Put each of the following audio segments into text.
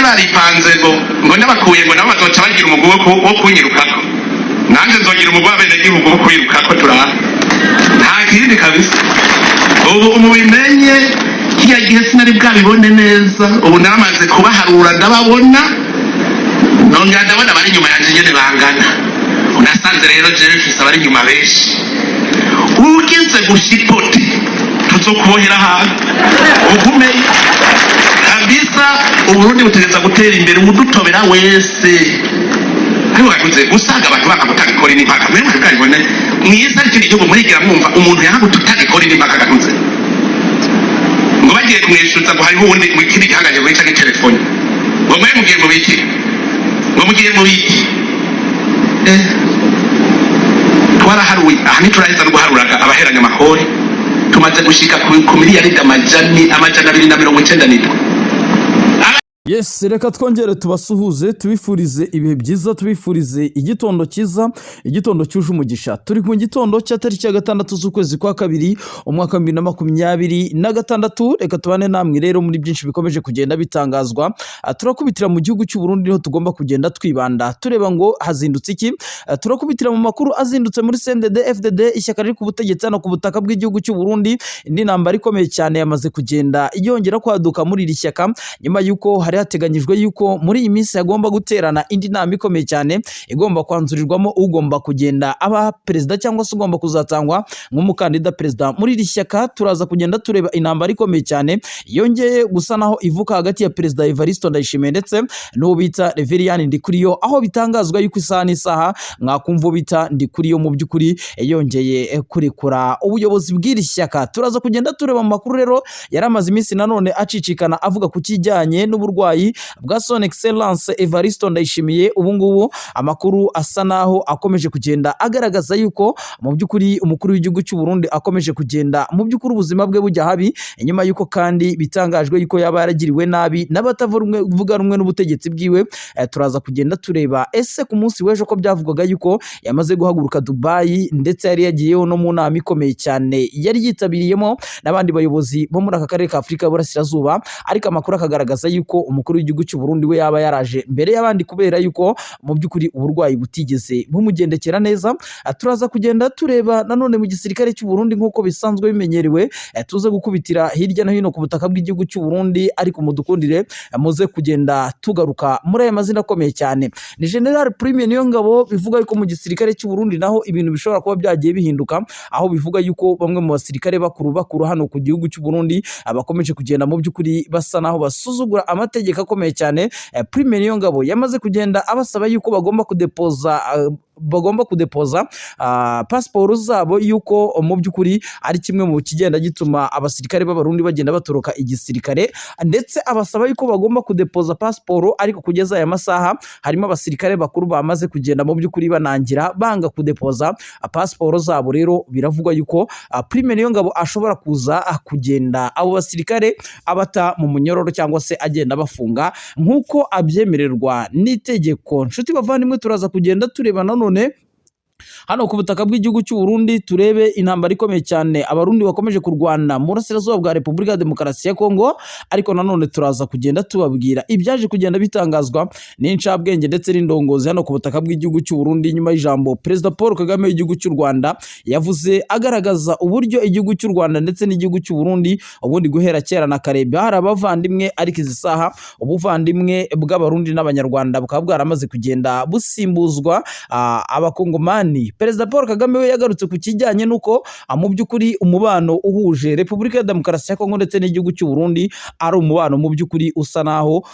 Baripanze ngo ndabakuye, ngo nabo bazoca bagira umugwi wo kunyirukako, nanje nzogira umugwi w'abenegihugu wo kwirukako. Turaha nta kindi kabisa. Ubu mubimenye, kiriya gihe sinari bwabibone neza. Ubu naramaze kubaharura, ndababona, nongera ndabona abari inyuma yanje nyene bangana. Unasanze rero jewe mfise abari inyuma benshi. Ugize gushipote, tuzokubohera ahantu ugumeyo kabisa. Uburundi butegereza gutera imbere, uwudutobera wese. Ariko gakunze usanga abantu banga gutanga ikori n'impaka. Mwe mwabibone mwiza, ari ikindi gihugu murigira mwumva umuntu yanga gutanga ikori n'impaka. Gakunze ngo bagiye kumwishyuza, ngo hariho uwundi mu kindi gihangange ngo yica telefone, ngo mwe mugiye mu biki, ngo mugiye mu biki. Twaraharuye aha, ntituraheza no guharuraga abaheranya amakori. Tumaze gushika ku miliyaridi 297. Yes, reka twongere tubasuhuze, tubifurize ibihe byiza, tubifurize igitondo cyiza, igitondo cyuje umugisha. Turi mu gitondo cya tariki ya 6 z'ukwezi kwa kabiri, umwaka wa 2026. Reka tubane namwe rero muri byinshi bikomeje kugenda bitangazwa. Turakubitira mu gihugu cy'u Burundi, niho tugomba kugenda twibanda, tureba ngo hazindutse iki. Turakubitira mu makuru azindutse muri CNDD FDD, ishyaka riri ku butegetsi hano ku butaka bw'igihugu cy'u Burundi. Indi ntambara ikomeye cyane yamaze kugenda yongera kwaduka muri iri shyaka, nyuma y'uko hari hateganyijwe yuko muri iyi minsi hagomba guterana indi nama ikomeye cyane igomba kwanzurirwamo ugomba kugenda aba perezida cyangwa se ugomba kuzatangwa nk'umukandida perezida muri iri shyaka. Turaza kugenda tureba intambara ikomeye cyane yongeye gusa naho ivuka hagati ya Perezida Evariste Ndayishimiye ndetse n'uwo bita Reverien Ndikuriyo, aho bitangazwa yuko isaha n'isaha mwakumva uwo bita Ndikuriyo mu by'ukuri yongeye kurekura ubuyobozi bw'iri shyaka. Turaza kugenda tureba mu makuru rero yari amaze iminsi nanone acicikana avuga ku kijyanye n'uburwayi bwa Son Excellence Evariste Ndayishimiye. Ubu ngubu amakuru asa naho akomeje kugenda agaragaza yuko mu by'ukuri umukuru w'igihugu cy'u Burundi akomeje kugenda mu by'ukuri ubuzima bwe bujya habi, nyuma yuko kandi bitangajwe yuko yaba yaragiriwe nabi n'abatavuga rumwe n'ubutegetsi bwiwe. Turaza kugenda tureba ese ku munsi w'ejo ko byavugwaga yuko yamaze guhaguruka Dubai, ndetse yari yagiyeho no mu nama ikomeye cyane yari yitabiriyemo n'abandi bayobozi bo muri aka karere ka Afurika y'Uburasirazuba, ariko amakuru akagaragaza yuko umukuru w'igihugu cy'u Burundi we yaba yaraje mbere y'abandi kubera yuko mu by'ukuri uburwayi butigeze bumugendekera neza. Turaza kugenda tureba nanone mu gisirikare cy'u Burundi nk'uko bisanzwe bimenyerewe, tuze gukubitira hirya no hino ku butaka bw'igihugu cy'u Burundi, ariko mudukundire muze kugenda tugaruka muri aya mazina akomeye cyane. Ni General Prime Niyongabo, bivuga yuko mu gisirikare cy'u Burundi naho ibintu bishobora kuba byagiye bihinduka, aho bivuga yuko bamwe mu basirikare bakuru bakuru hano ku gihugu cy'u Burundi bakomeje kugenda mu by'ukuri basa naho basuzugura amategeko akomeye cyane. Prime Niyongabo yamaze kugenda abasaba yuko bagomba kudepoza pasiporo zabo, yuko mu by'ukuri ari kimwe mu kigenda gituma abasirikare b'Abarundi bagenda batoroka igisirikare, ndetse abasaba yuko bagomba kudepoza pasiporo. Ariko kugeza aya masaha harimo abasirikare bakuru bamaze kugenda mu by'ukuri banangira, banga kudepoza pasiporo zabo. Rero biravugwa yuko Prime Niyongabo ashobora kuza kugenda abo basirikare abata mu munyororo cyangwa se agenda abafunga nk'uko abyemererwa n'itegeko. Nshuti bavandimwe, turaza kugenda tureba nanone hano ku butaka bw'igihugu cy'u Burundi, turebe intambara ikomeye cyane Abarundi bakomeje kurwana mu burasirazuba bwa Repubulika ya Demokarasi ya Kongo. Ariko nanone turaza kugenda tubabwira ibyaje kugenda bitangazwa n'incabwenge ndetse n'indongozi hano ku butaka bw'igihugu cy'u Burundi, nyuma y'ijambo Perezida Paul Kagame w'igihugu cy'u Rwanda yavuze agaragaza uburyo igihugu cy'u Rwanda ndetse n'igihugu cy'u Burundi ubundi guhera kera na kare hari abavandimwe, ariko izi saha ubuvandimwe bw'Abarundi n'Abanyarwanda bukaba bwaramaze kugenda busimbuzwa Abakongomani. Perezida Paul Kagame we yagarutse ku kijyanye n'uko mu by'ukuri umubano uhuje Repubulika ya Demokarasi ya Kongo ndetse n'igihugu cy'u Burundi ari umubano mu by'ukuri usa naho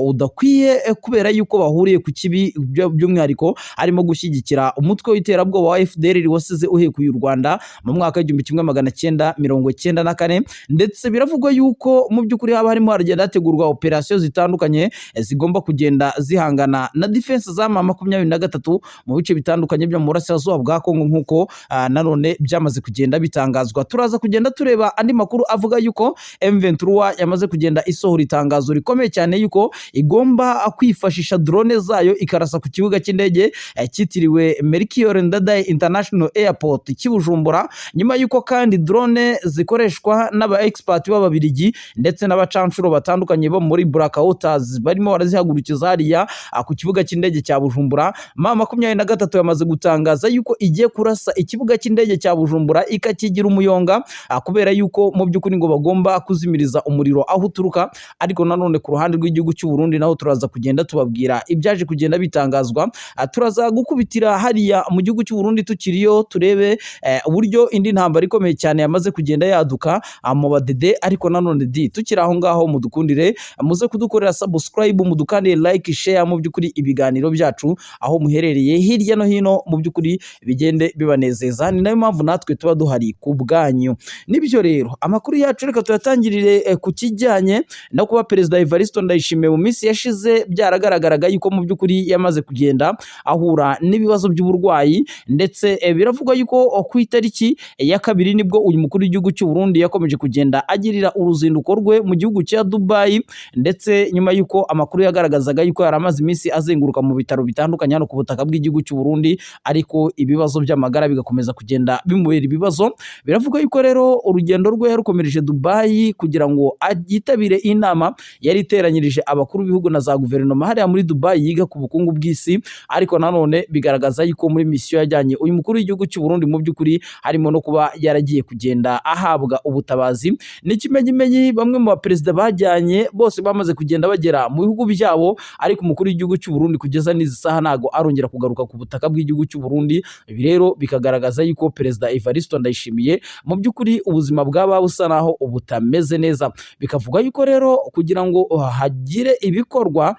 udakwiye, kubera yuko bahuriye ku kibi, by'umwihariko harimo gushyigikira umutwe w'iterabwoba wa FDLR wasize uhekuye u Rwanda mu mwaka w'1994. Ndetse biravugwa yuko mu by'ukuri haba harimo haragenda hategurwa operasiyo zitandukanye zigomba kugenda zihangana na defense za M23 mu bice bitandukanye byo mu burasirazuba. Burasirazuba bwa Kongo, nk'uko nanone byamaze kugenda bitangazwa. Turaza kugenda tureba andi makuru avuga yuko M23 yamaze kugenda isohora itangazo rikomeye cyane yuko igomba kwifashisha drone zayo ikarasa ku kibuga cy'indege cyitiriwe Melchior Ndadaye International Airport cy'i Bujumbura, nyuma yuko kandi drone zikoreshwa n'aba expert b'Ababiligi ndetse n'abacanshuro batandukanye bo muri Black Waters barimo barazihagurukiza hariya ku kibuga cy'indege cya Bujumbura. M23 yamaze gutangaza yuko igiye kurasa ikibuga cy'indege cya Bujumbura ikakigira umuyonga, kubera yuko mu by'ukuri ngo bagomba kuzimiriza umuriro aho uturuka. Ariko nanone ku ruhande rw'igihugu cy'u Burundi naho turaza kugenda tubabwira ibyaje kugenda bitangazwa. Turaza gukubitira hariya mu gihugu cy'u Burundi tukiriyo, turebe uburyo indi ntambara ikomeye cyane yamaze kugenda yaduka mu badede. Ariko nanone di tukiri aho ngaho, mudukundire muze kudukorera subscribe, mudukandire like, share, mu by'ukuri ibiganiro byacu aho muherereye hirya no hino mu by'ukuri bigende bibanezeza. Ni nayo mpamvu natwe tuba duhari ku bwanyu. Nibyo rero, amakuru yacu reka tuyatangirire ku kijyanye no kuba Perezida Evariste Ndayishimiye mu minsi yashize byaragaragaraga yuko mu by'ukuri yamaze kugenda ahura n'ibibazo by'uburwayi, ndetse biravugwa yuko ku itariki ya 2 nibwo uyu mukuru w'igihugu cy'u Burundi yakomeje kugenda agirira uruzinduko rwe mu gihugu cya Dubai, ndetse nyuma yuko amakuru yagaragazaga yuko yari amaze iminsi azenguruka mu bitaro bitandukanye hano ku butaka bw'igihugu cy'u Burundi, ariko ibibazo by'amagara bigakomeza kugenda bimubera ibibazo. Biravugwa yuko rero urugendo rwe yarukomereje Dubai kugira ngo yitabire inama yari iteranyirije abakuru b'ibihugu na za guverinoma hariya muri Dubai yiga ku bukungu bw'isi. Ariko nanone bigaragaza yuko muri misiyo yajyanye uyu mukuru w'igihugu cy'u Burundi mu by'ukuri harimo no kuba yaragiye kugenda ahabwa ubutabazi. N'ikimenyimenyi, bamwe mu baperezida bajyanye bose bamaze kugenda bagera mu bihugu byabo, ariko umukuru w'igihugu cy'u Burundi kugeza n'izi saha ntago arongera kugaruka ku butaka bw'igihugu cy'u Burundi. Ibi rero bikagaragaza yuko Perezida Evariste Ndayishimiye mu by'ukuri ubuzima bwaba busa naho butameze neza. Bikavuga yuko rero kugira ngo hagire ibikorwa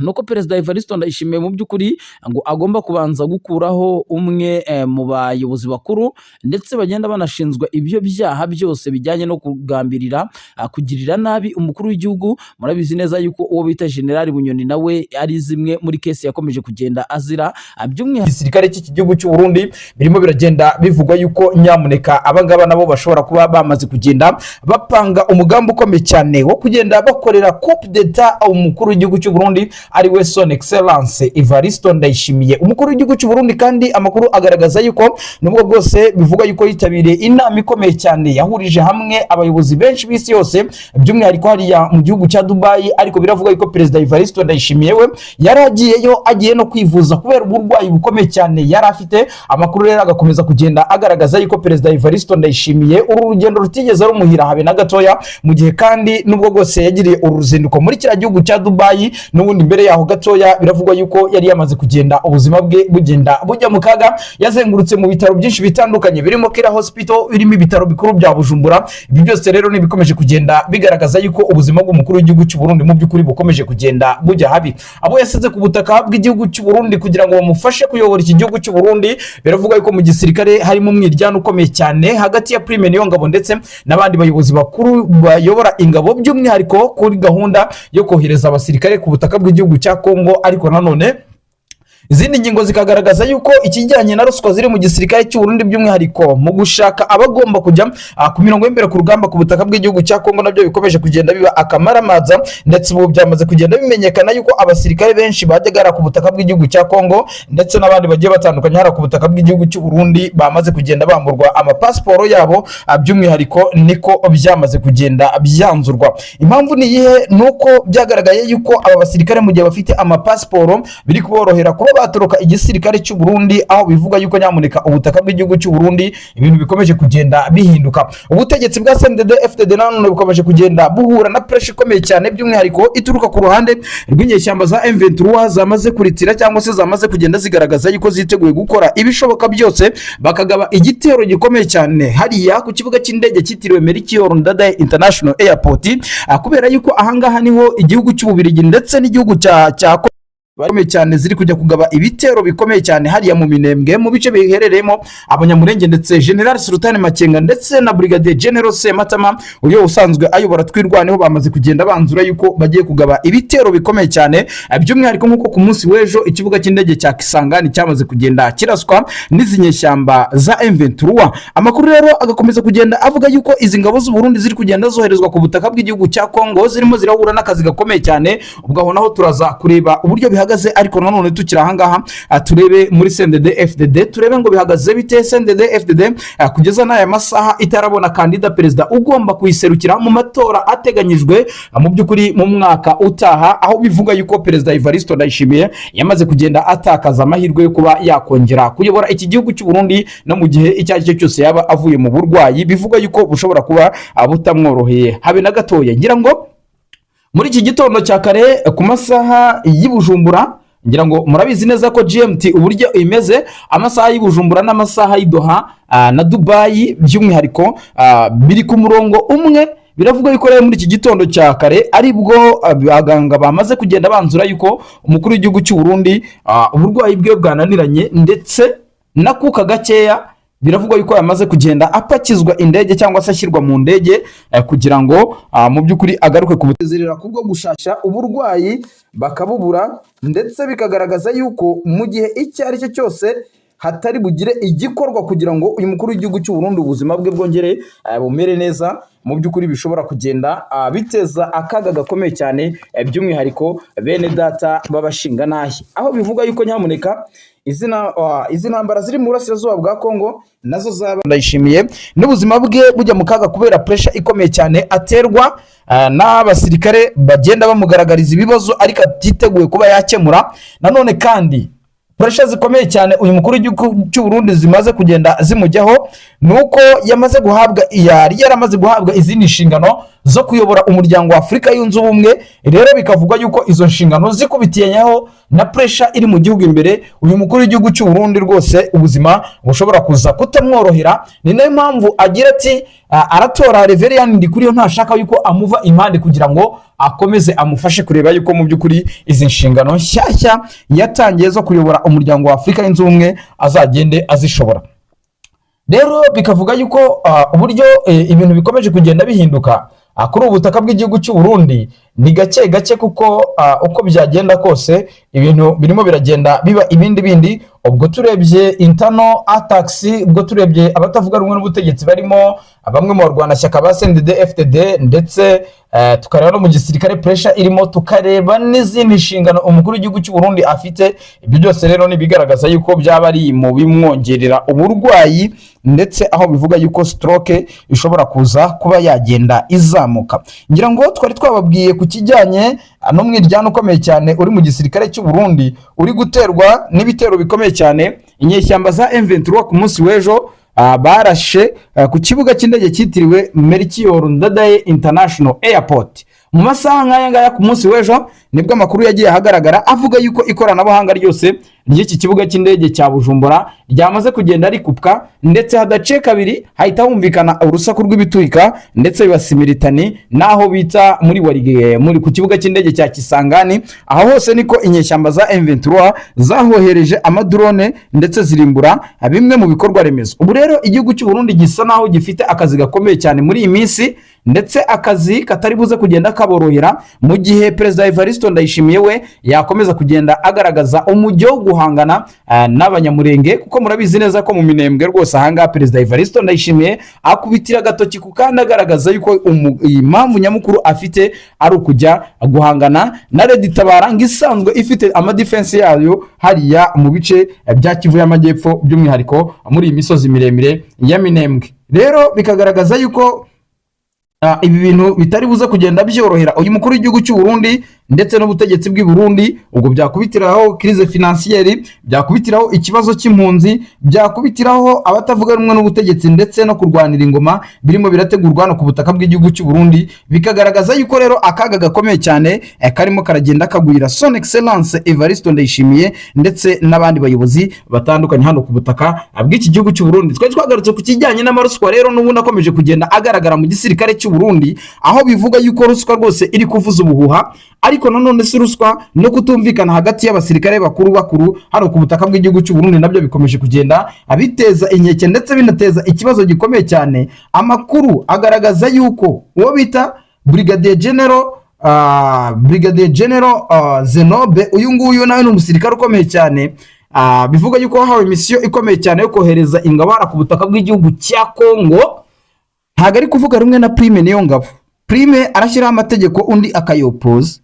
nuko Perezida Evariste Ndayishimiye mu by'ukuri ngo agomba kubanza gukuraho umwe mu bayobozi bakuru ndetse bagenda banashinzwe ibyo byaha byose bijyanye no kugambirira kugirira nabi umukuru w'igihugu. Murabizi neza yuko uwo bita General Bunyoni nawe ari zimwe muri case yakomeje kugenda azira, by'umwihariko Igisirikare cy'iki gihugu cy'u Burundi birimo biragenda bivugwa yuko nyamuneka abangaba nabo bashobora kuba bamaze kugenda bapanga umugambi ukomeye cyane wo kugenda bakorera coup d'etat umukuru w'igihugu cy'u Burundi, ari we Son Excellence Evariste Ndayishimiye. Umukuru w'igihugu cy'u Burundi kandi amakuru agaragaza yuko nubwo bwose bivugwa yuko yitabiriye inama ikomeye cyane yahurije hamwe abayobozi benshi b'isi yose, by'umwihariko hariya mu gihugu cya Dubai, ariko biravuga yuko Perezida Evariste Ndayishimiye we yari agiyeyo agiye no kwivuza kubera uburwayi bukomeye cyane yari afite. Amakuru rero agakomeza kugenda agaragaza yuko Perezida Evariste Ndayishimiye uru rugendo rutigeze rumuhira habe na gatoya, mu gihe kandi nubwo bwose yagiriye uru ruzinduko muri kiriya gihugu cya Dubai, n'ubundi mbere yaho gatoya biravugwa yuko yari yamaze kugenda ubuzima bwe bugenda bujya mu kaga. Yazengurutse mu bitaro byinshi bitandukanye birimo Kira Hospital, birimo ibitaro bikuru bya Bujumbura. Ibi byose rero nibikomeje kugenda bigaragaza yuko ubuzima bw'umukuru w'igihugu cy'u Burundi mu by'ukuri bukomeje kugenda bujya habi. Abo yasize ku butaka bw'igihugu cy'u Burundi kugira ngo bamufashe kuyobora iki gihugu cy'u Burundi, biravuga yuko mu gisirikare harimo umwiryane ukomeye cyane hagati ya Prime Niyongabo ndetse n'abandi bayobozi bakuru bayobora ingabo, by'umwihariko kuri gahunda yo kohereza abasirikare ku butaka bw'igihugu cya Kongo. Ariko nanone izindi ngingo zikagaragaza yuko ikijyanye na ruswa ziri mu gisirikare cy'u Burundi, by'umwihariko mu gushaka abagomba kujya ku mirongo y'imbere ku rugamba ku butaka bw'igihugu cya Kongo, nabyo bikomeje kugenda biba akamaramaza. Ndetse ubu byamaze kugenda bimenyekana yuko abasirikare benshi bajyaga hariya ku butaka bw'igihugu cya Kongo ndetse n'abandi bagiye batandukanye hariya ku butaka bw'igihugu cy'u Burundi bamaze kugenda bamburwa amapasiporo yabo. By'umwihariko niko byamaze kugenda byanzurwa. Impamvu ni iyihe? Ni uko byagaragaye yuko aba basirikare mu gihe bafite amapasiporo biri kuborohera kuba batoroka igisirikare cy'u Burundi, aho bivuga yuko nyamuneka ubutaka bw'igihugu cy'u Burundi ibintu bikomeje kugenda bihinduka. Ubutegetsi bwa CNDD FDD nanone bukomeje kugenda buhura na pressure ikomeye cyane, by'umwihariko ituruka ku ruhande rw'inyeshyamba za M23 zamaze kuritira cyangwa se zamaze kugenda zigaragaza yuko ziteguye gukora ibishoboka byose bakagaba igitero gikomeye cyane hariya ku kibuga cy'indege cyitiriwe Melchior Ndadaye International Airport, kubera yuko ahangaha niho igihugu cy'Ububirigi ndetse n'igihugu cya Bakomeye cyane ziri kujya kugaba ibitero bikomeye cyane hariya mu Minembwe, mu bice biherereyemo Abanyamurenge, ndetse General Sultan Makenga ndetse na Brigadier General Sematama, uyu usanzwe ayobora Twirwaneho, bamaze kugenda banzura yuko bagiye kugaba ibitero bikomeye cyane, by'umwihariko nk'uko ku munsi w'ejo ikibuga cy'indege cya Kisangani cyamaze kugenda kiraswa n'izi nyeshyamba za M23. Amakuru rero agakomeza kugenda avuga yuko izi ngabo z'u Burundi ziri kugenda zoherezwa ku butaka bw'igihugu cya Kongo zirimo zirahura n'akazi gakomeye cyane. Ubwo aho naho turaza kureba uburyo bihagaze, ariko nanone tukiri ahangaha turebe muri CNDD FDD, turebe ngo bihagaze bite. CNDD FDD kugeza n'aya masaha itarabona kandida perezida ugomba kuyiserukira mu matora ateganyijwe mu by'ukuri mu mwaka utaha, aho bivuga yuko Perezida Evariste Ndayishimiye yamaze kugenda atakaza amahirwe yo kuba yakongera kuyobora iki gihugu cy'u Burundi, no mu gihe icyo ari cyo cyose yaba avuye mu burwayi bivuga yuko bushobora kuba butamworoheye habe na gatoya. Ngira ngo muri iki gitondo cya kare ku masaha y'i Bujumbura, ngira ngo murabizi neza ko GMT uburyo imeze, amasaha y'i Bujumbura n'amasaha y'i Doha na Dubayi by'umwihariko biri ku murongo umwe. Biravuga yuko rero muri iki gitondo cya kare aribwo abaganga bamaze kugenda banzura yuko umukuru w'igihugu cy'u Burundi uburwayi bwe bwananiranye, ndetse n'akuka gakeya biravugwa yuko yamaze kugenda apakizwa indege cyangwa se ashyirwa mu ndege kugira ngo mu by'ukuri agaruke ku butezerera kubwo gushasha uburwayi bakabubura, ndetse bikagaragaza yuko mu gihe icyo ari cyo cyose hatari bugire igikorwa kugira ngo uyu mukuru w'igihugu cy'u Burundi ubuzima bwe bwongere bumere neza, mu by'ukuri bishobora kugenda biteza akaga gakomeye cyane, by'umwihariko bene data b'abashingantahe, aho bivuga yuko nyamuneka izi ntambara ziri mu burasirazuba bwa Kongo nazo zaba Ndayishimiye n'ubuzima bwe bujya mu kaga kubera pressure ikomeye cyane aterwa n'abasirikare bagenda bamugaragariza ibibazo ariko atiteguye kuba yakemura. Nanone kandi pressure zikomeye cyane uyu mukuru w'igihugu cy'u Burundi zimaze kugenda zimujyaho ni uko yamaze guhabwa, yari yaramaze guhabwa izindi nshingano zo kuyobora Umuryango wa Afurika Yunze Ubumwe. Rero bikavugwa yuko izo nshingano zikubitiyeho na pressure iri mu gihugu imbere, uyu mukuru w'igihugu cy'u Burundi rwose ubuzima bushobora kuza kutamworohera. Ni nayo mpamvu agira ati aratora Reverien Ndikuriyo, ntashaka yuko amuva impande kugira ngo akomeze amufashe kureba yuko mu by'ukuri izi nshingano nshyashya yatangiye zo kuyobora Umuryango wa Afurika Yunze Ubumwe azagende azishobora. Rero bikavuga yuko uburyo ibintu bikomeje kugenda bihinduka kuri ubu butaka bw'igihugu cy'u Burundi ni gake gake, kuko uko byagenda kose ibintu birimo biragenda biba ibindi bindi. Ubwo turebye internal attacks, ubwo turebye abatavuga rumwe n'ubutegetsi barimo bamwe mu barwanashyaka ba CNDD FDD, ndetse tukareba no mu gisirikare pressure irimo, tukareba n'izindi nshingano umukuru w'igihugu cy'u Burundi afite, ibyo byose rero ni ibigaragaza yuko byaba ari mu bimwongerera uburwayi, ndetse aho bivuga yuko stroke ishobora kuza kuba yagenda izamuka. Ngira ngo twari twababwiye ku kijyanye n'umwiryane ukomeye cyane uri mu gisirikare cy'u Burundi, uri guterwa n'ibitero bikomeye cyane inyeshyamba za M23 ku munsi w'ejo barashe ku kibuga cy'indege cyitiriwe Melchior Ndadaye International Airport. Mu masaha nk'aya ngaya ku munsi w'ejo nibwo amakuru yagiye ahagaragara avuga yuko ikoranabuhanga ryose ry'iki kibuga cy'indege cya Bujumbura ryamaze kugenda rikupwa, ndetse hadaciye kabiri hahita humvikana urusaku rw'ibiturika, ndetse biba simultané n'aho bita muri Warige, muri ku kibuga cy'indege cya Kisangani. Aho hose niko inyeshyamba za M23 zahohereje amadrone ndetse zirimbura bimwe mu bikorwa remezo. Ubu rero igihugu cy'u Burundi gisa naho gifite akazi gakomeye cyane muri iyi minsi, ndetse akazi katari buze kugenda kaborohera mu gihe Perezida Evariste Ndayishimiye we yakomeza kugenda agaragaza umujyo wo guhangana n'Abanyamurenge, kuko murabizi neza ko mu Minembwe rwose ahangaha Perezida Evariste Ndayishimiye akubitira agatoki ku kandi agaragaza yuko impamvu nyamukuru afite ari ukujya guhangana na Red Tabara ngo isanzwe ifite amadefense yayo hariya mu bice bya Kivu y'Amajyepfo, by'umwihariko muri iyi misozi miremire ya Minembwe. Rero bikagaragaza yuko ibi bintu bitari buze kugenda byorohera uyu mukuru w'igihugu cy'u Burundi ndetse n'ubutegetsi bw'i Burundi. Ubwo byakubitiraho crise financière, byakubitiraho ikibazo cy'impunzi, byakubitiraho abatavuga rumwe n'ubutegetsi, ndetse no kurwanira ingoma birimo birategurwa hano ku butaka bw'igihugu cy'u Burundi. Bikagaragaza yuko rero akaga gakomeye cyane karimo karagenda kagwira Son Excellence Evariste Ndayishimiye ndetse n'abandi bayobozi batandukanye hano ku butaka bw'iki gihugu cy'u Burundi. Twari twagarutse ku kijyanye n'amaruswa rero n'ubundi akomeje kugenda agaragara mu gisirikare cy'u Burundi, aho bivuga yuko ruswa rwose iri kuvuza ubuhuha, ariko Ariko nanone si ruswa, no kutumvikana hagati y'abasirikare bakuru bakuru hano ku butaka bw'igihugu cy'u Burundi nabyo bikomeje kugenda biteza inkeke ndetse binateza ikibazo gikomeye cyane. Amakuru agaragaza yuko uwo bita Brigadier General Zenobe, uyu nguyu nawe ni umusirikare ukomeye cyane. Bivuga yuko wahawe misiyo ikomeye cyane yo kohereza ingabo ku butaka bw'igihugu cya Kongo, ntabwo ari kuvuga rumwe na Prime Niyongabo. Prime arashyiraho amategeko, undi akayopoza.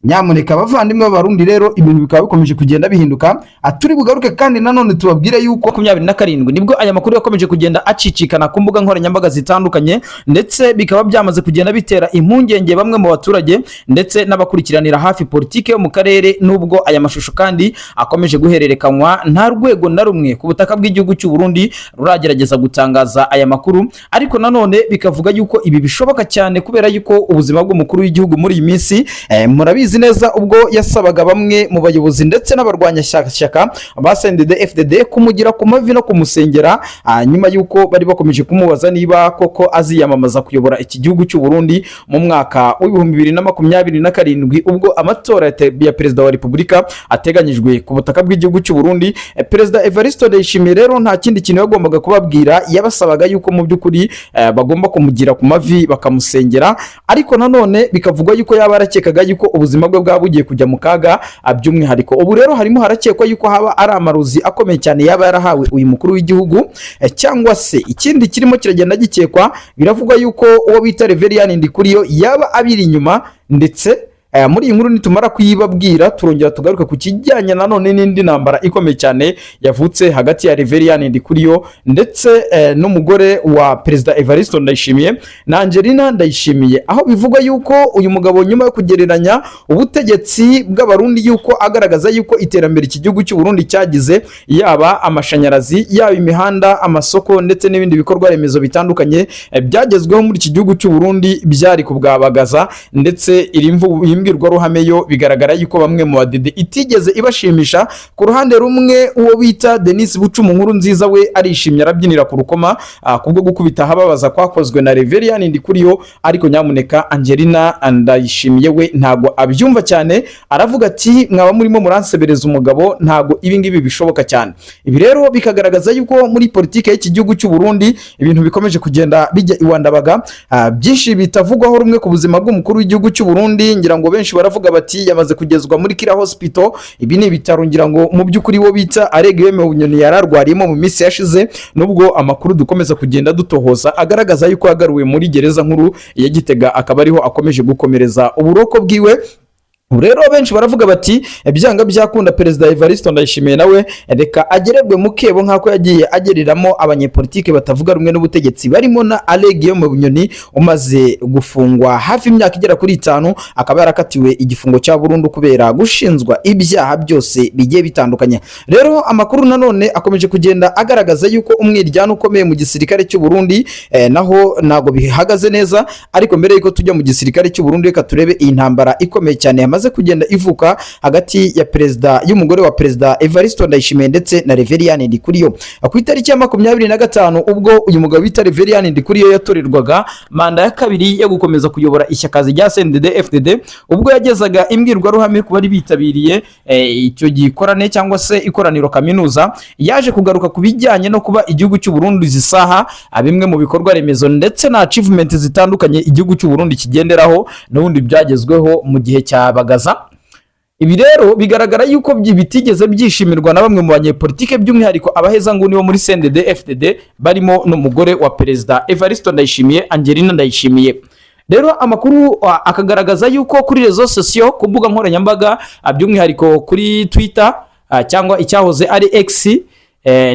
Nyamuneka abavandimwe b'Abarundi, rero ibintu bikaba bikomeje kugenda bihinduka. Turi bugaruke kandi nanone tubabwire yuko 27 nibwo aya makuru yakomeje kugenda acicikana ku mbuga nkoranyambaga zitandukanye, ndetse bikaba byamaze kugenda bitera impungenge bamwe mu baturage ndetse n'abakurikiranira hafi politike yo mu karere. Nubwo aya mashusho kandi akomeje guhererekanywa, nta rwego na rumwe ku butaka bw'igihugu cy'u Burundi ruragerageza gutangaza aya makuru. Ariko nanone bikavuga yuko ibi bishoboka cyane kubera yuko ubuzima bw'umukuru w'igihugu muri iyi minsi, murabizi neza, ubwo yasabaga bamwe mu bayobozi ndetse n'abarwanyashyaka ba CNDD FDD kumugira ku mavi no kumusengera, nyuma y'uko bari bakomeje kumubaza niba koko aziyamamaza kuyobora iki gihugu cy'u Burundi mu mwaka wa 2027, ubwo amatora ya perezida wa repubulika ateganyijwe ku butaka bw'igihugu cy'u Burundi. Perezida Evariste Ndayishimiye rero nta kindi kintu yagombaga kubabwira, yabasabaga yuko mu by'ukuri bagomba kumugira ku mavi bakamusengera. Ariko nanone bikavugwa yuko yaba yarakekaga yuko ubuzima bwe bwaba bugiye kujya mu kaga. By'umwihariko ubu rero harimo harakekwa yuko haba ari amarozi akomeye cyane yaba yarahawe uyu mukuru w'igihugu, cyangwa se ikindi kirimo kiragenda gikekwa, biravugwa yuko uwo bita Reverien Ndikuriyo yaba abiri inyuma. Ndetse muri iyi nkuru nitumara kuyibabwira, turongera tugaruke ku kijyanye nanone n'indi ntambara ikomeye cyane yavutse hagati ya Reverien Ndikuriyo ndetse n'umugore wa perezida Evariste Ndayishimiye na Angelina Ndayishimiye, aho bivugwa yuko uyu mugabo nyuma yo kugereranya ubutegetsi bw'Abarundi, yuko agaragaza yuko iterambere iki gihugu cy'u Burundi cyagize, yaba amashanyarazi, yaba imihanda, amasoko ndetse n'ibindi bikorwa remezo bitandukanye byagezweho muri iki gihugu cy'u Burundi, byari ku bwa Bagaza. Ndetse iri iyi mbwirwaruhame yo bigaragara yuko bamwe mu badede itigeze ibashimisha. Ku ruhande rumwe, uwo bita Denis Bucumu Nkuru Nziza we arishimye, arabyinira ku rukoma kubwo gukubita ahababaza kwakozwe na Reverien Ndikuriyo. Ariko nyamuneka Angelina Ndayishimiye we ntago abyumva cyane, aravuga ati: "Mwaba murimo muransebereza umugabo, ntago ibi ngibi bishoboka cyane." Ibi rero bikagaragaza yuko muri politike y'iki gihugu cy'u Burundi ibintu bikomeje kugenda bijya iwandabaga. Byinshi bitavugwaho rumwe ku buzima bw'umukuru w'igihugu cy'u Burundi. Ngira ngo benshi baravuga bati yamaze kugezwa muri Kira Hospital. Ibi ni ibitaro ngira ngo mu by'ukuri wo bita Alain Bunyoni yararwariyemo mu minsi yashize, nubwo amakuru dukomeza kugenda dutohoza agaragaza yuko yagaruwe muri gereza nkuru ya Gitega, akaba ariho akomeje gukomereza uburoko bwiwe. Ubu rero benshi baravuga bati byanga byakunda perezida Evariste Ndayishimiye nawe reka agererwe mu kebo nk'ako yagiye agereramo abanyepolitike batavuga rumwe n'ubutegetsi, barimo na Alain Guillaume Bunyoni umaze gufungwa hafi imyaka igera kuri 5, akaba yarakatiwe igifungo cya burundu kubera gushinjwa ibyaha byose bigiye bitandukanye. Rero amakuru nanone akomeje kugenda agaragaza yuko umwiryane ukomeye mu gisirikare cy'u Burundi, naho ntabwo bihagaze neza. Ariko mbere yuko tujya mu gisirikare cy'u Burundi, reka turebe iyi ntambara ikomeye cyane yamaze kugenda ivuka hagati ya perezida y'umugore wa perezida Evariste Ndayishimiye ndetse na Reverien Ndikuriyo. Ku itariki ya 25, ubwo uyu mugabo bita Reverien Ndikuriyo yatorerwaga manda ya kabiri yo gukomeza kuyobora ishyaka rya CNDD FDD, ubwo yagezaga imbwirwaruhame ku bari bitabiriye icyo gikorane cyangwa se ikoraniro kaminuza, yaje kugaruka ku bijyanye no kuba igihugu cy'u Burundi izi saha bimwe mu bikorwa remezo ndetse na achievement zitandukanye igihugu cy'u Burundi kigenderaho n'ubundi byagezweho mu gihe cya Bagaza. Ibi rero bigaragara yuko bitigeze byishimirwa na bamwe mu banyepolitike, by'umwihariko abahezanguni bo muri CNDD FDD, barimo n'umugore wa perezida Evariste Ndayishimiye, Angelina Ndayishimiye. Rero amakuru akagaragaza yuko kuri réseaux sociaux, ku mbuga nkoranyambaga, by'umwihariko kuri Twitter cyangwa icyahoze ari X,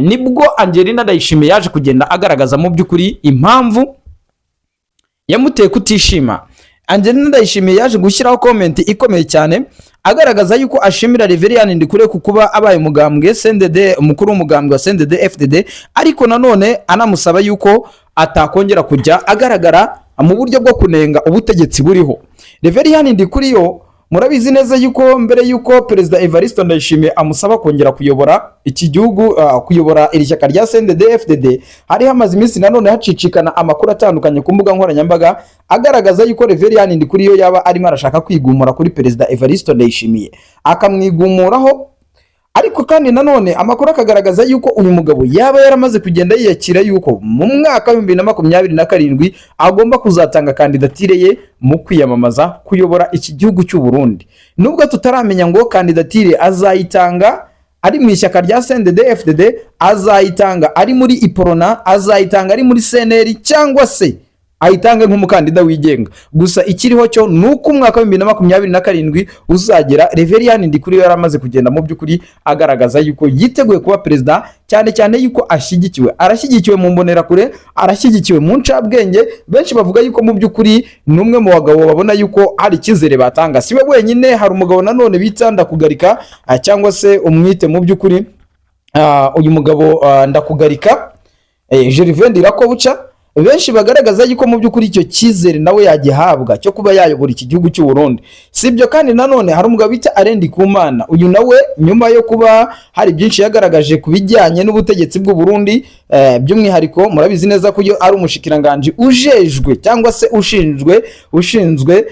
nibwo Angelina Ndayishimiye yaje kugenda agaragaza mu by'ukuri impamvu yamuteye kutishima. Angelina Ndayishimiye yaje gushyiraho comment ikomeye cyane agaragaza yuko ashimira Reverien Ndikuriyo ku kuba abaye umugambwe CNDD, umukuru w'umugambwe wa CNDD FDD, ariko nanone anamusaba yuko atakongera kujya agaragara mu buryo bwo kunenga ubutegetsi buriho. Reverien Ndikuriyo Murabizi neza yuko mbere yuko Perezida Evariste Ndayishimiye amusaba kongera kuyobora iki gihugu, kuyobora iri shyaka rya CNDD FDD, hari hamaze iminsi nanone hacicikana amakuru atandukanye ku mbuga nkoranyambaga agaragaza yuko Reverien Ndikuriyo yaba arimo arashaka kwigumura kuri Perezida Evariste Ndayishimiye, akamwigumuraho. Ariko kandi nanone amakuru akagaragaza yuko uyu mugabo yaba yaramaze kugenda yiyakira yuko mu mwaka wa 2027 agomba kuzatanga kandidatire ye mu kwiyamamaza kuyobora iki gihugu cy'u Burundi, nubwo tutaramenya ngo kandidatire azayitanga ari mu ishyaka rya CNDD FDD, azayitanga ari muri Uprona, azayitanga ari muri CNL, cyangwa se ayitange nk'umukandida wigenga. Gusa ikiriho cyo ni uko umwaka wa 2027 uzagera Reverien Ndikuriyo yaramaze kugenda mu by'ukuri agaragaza yuko yiteguye kuba perezida, cyane cyane yuko ashyigikiwe, arashyigikiwe mu mbonerakure, arashyigikiwe mu ncabwenge. Benshi bavuga yuko mu by'ukuri ni umwe mu bagabo babona yuko hari icyizere batanga. Si we wenyine, hari umugabo nanone bita Ndakugarika, cyangwa se umwite mu by'ukuri uyu mugabo Ndakugarika Gervais Ndirakobuca, benshi bagaragaza yuko mu by'ukuri icyo cyizere nawe yagihabwa cyo kuba yayobora iki gihugu cy'u Burundi. Si ibyo kandi nanone, hari umugabo bita Alain Ndikumana. Uyu nawe nyuma yo kuba hari byinshi yagaragaje ku bijyanye n'ubutegetsi bw'u Burundi, by'umwihariko murabizi neza ko iyo ari umushikiranganji ujejwe cyangwa se ushinzwe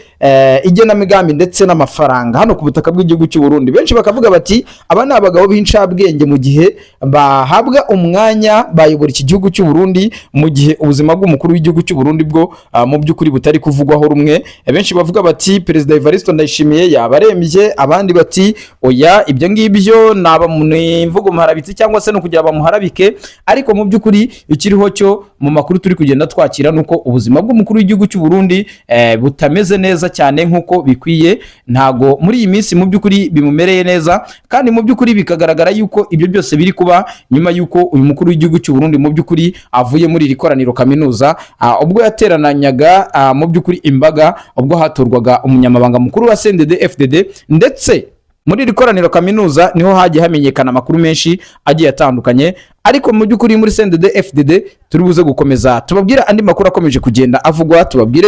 igenamigambi ndetse n'amafaranga hano ku butaka bw'igihugu cy'u Burundi, benshi bakavuga bati aba ni abagabo b'incabwenge, mu gihe bahabwa umwanya bayobora iki gihugu cy'u Burundi, mu gihe ubuzima bw'umukuru w'igihugu cy'u Burundi bwo mu by'ukuri butari kuvugwaho rumwe. Benshi bavuga bati Perezida Evariste Ndayishimiye yaba arembye, abandi bati oya, ibyo ngibyo ni imvugo muharabitsi cyangwa se no kugira bamuharabike. Ariko mu by'ukuri ikiriho cyo mu makuru turi kugenda twakira nuko ubuzima bw'umukuru w'igihugu cy'u Burundi butameze neza cyane nk'uko bikwiye. Ntago muri iyi minsi mu by'ukuri bimumereye neza, kandi mu by'ukuri bikagaragara yuko ibyo byose biri kuba nyuma yuko uyu mukuru w'igihugu cy'u Burundi mu by'ukuri avuye muri iri koraniro kaminuza, ubwo yaterananyaga mu by'ukuri imbaga ubwo hatorwaga umunyamabanga mukuru wa CNDD FDD. Ndetse muri iri koraniro kaminuza niho hagiye hamenyekana amakuru menshi agiye atandukanye. Ariko mu by'ukuri muri CNDD FDD turi buze gukomeza tubabwire andi makuru akomeje kugenda avugwa, tubabwire.